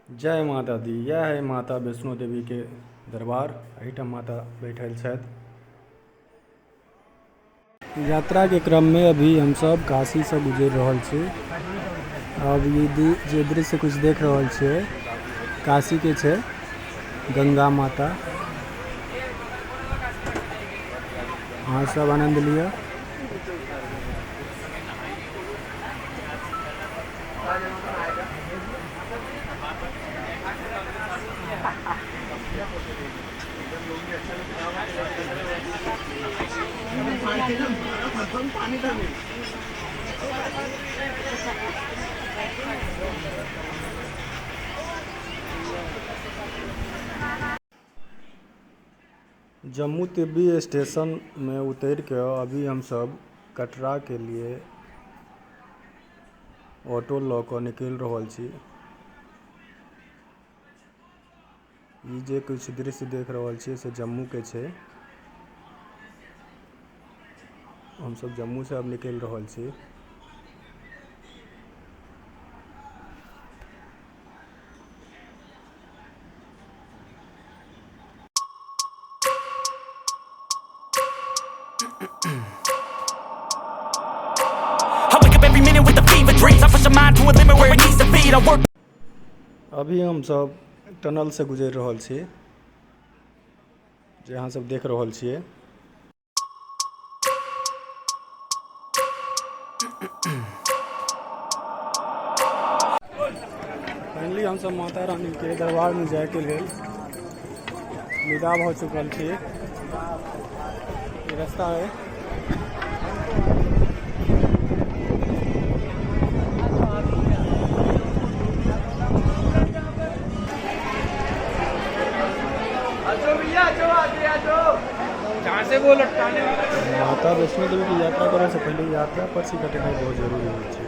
जय माता दी। यह है माता वैष्णो देवी के दरबार। एहिठाम माता बैठल छथि। यात्रा के क्रम में अभी हम सब काशी से गुजर रहल छी। अब ये जे दृश्य कुछ देख रहल छियै काशी के छै, गंगा माता। अहाँ सब आनंद लिअ। जम्मू तवी स्टेशन में उतर के अभी हम सब कटरा के लिए ऑटो लऽ कऽ निकलि रहल छी। ई जे किछु दृश्य देख रहल छियै से जम्मू के छै। हम सब जम्मू से अब निकलि रहल छी। I wake up every minute with a fever dreams. I push my mind to a limit where it needs to be. I work अभी हम सब टनल से गुजरि रहल छी, जे अहाँ सब देख रहल छियै। फाइनली हम सब माता रानी के दरबार में जाय के लेल विदा भऽ चुकल छी। ई रास्ता है। माता वैष्णो देवी के यात्रा करे से पहले यात्रा पर्ची कटेनाइ बहुत जरूरी होइ छै।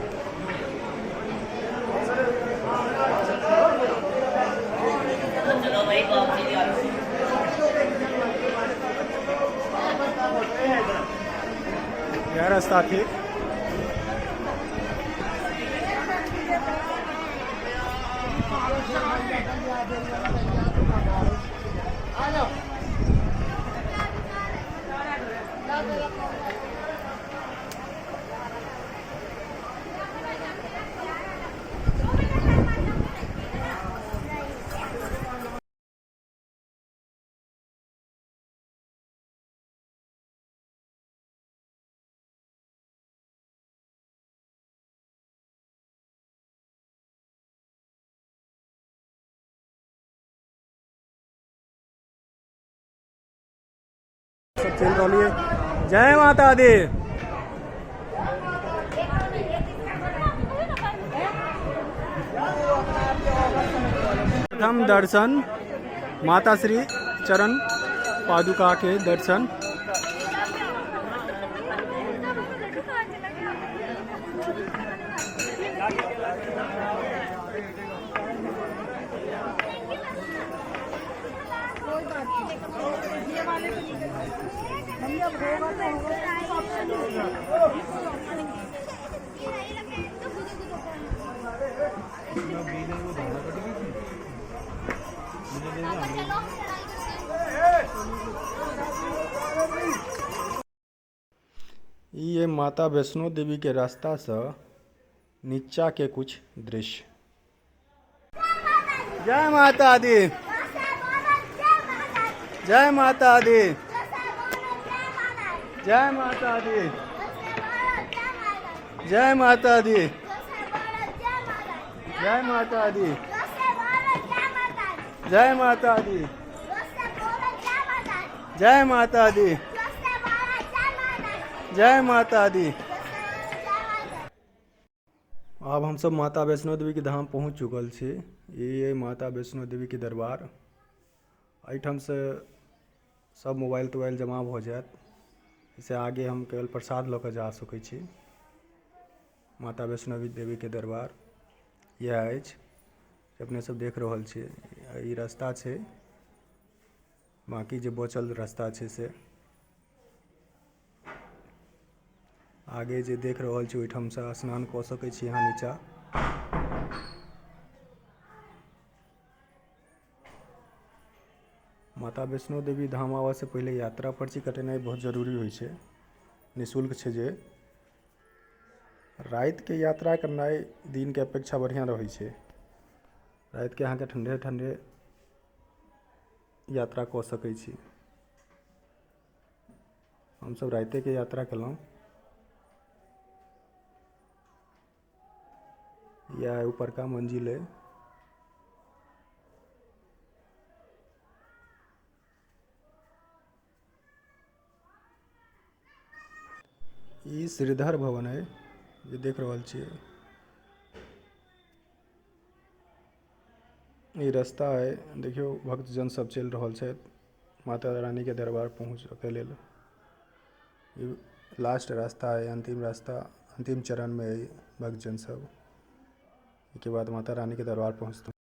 यह रास्ता ठीक। सब चलि रहल ये। जय माता दी। प्रथम दर्शन माता श्री चरण पादुका के दर्शन। ये माता वैष्णो देवी के रास्ता से नीचा के कुछ दृश्य। जय माता दी, जय माता दी, जय माता दी, जय माता दी, जय माता दी, जय माता दी, जय माता दी, जय माता दी। आब हम सब माता वैष्णो देवी के धाम पहुँच चुकल छी। ये माता वैष्णो देवी के दरबार। एहिठाम से सब मोबाइल तोबाइल जमा भऽ जायत। एहिसँ आगे हम केवल प्रसाद लऽ कऽ जा सकै छी। माता वैष्णो देवी के दरबार इएह अछि, अपने सब देख रहल छी। ई रास्ता छै, बाकी जे बचल रास्ता छै से आगे जे देख रहल छी ओहिठाम से स्नान कऽ सकै छी अहाँ नीचा। माता वैष्णो देवी धाम आबे से पहले यात्रा पर्ची कटेनाय बहुत जरूरी होय छै, निःशुल्क छै जे। रात के यात्रा करनाय दिन के अपेक्षा बढ़िया रहे छै। रात के आहां के ठंडे-ठंडे यात्रा क सके छी। हम सब राते के यात्रा केलो। यह ऊपर का मंजिल है। इ श्रीधर भवन है जे देख रहल छीये। इ रास्ता है देखियो भक्तजन सब चल रहल छै माता रानी के दरबार पहुंचे के लेल। इ लास्ट रास्ता है अंतिम रास्ता अंतिम चरण में है भक्तजन सब। एके बाद माता रानी के दरबार पहुंचते।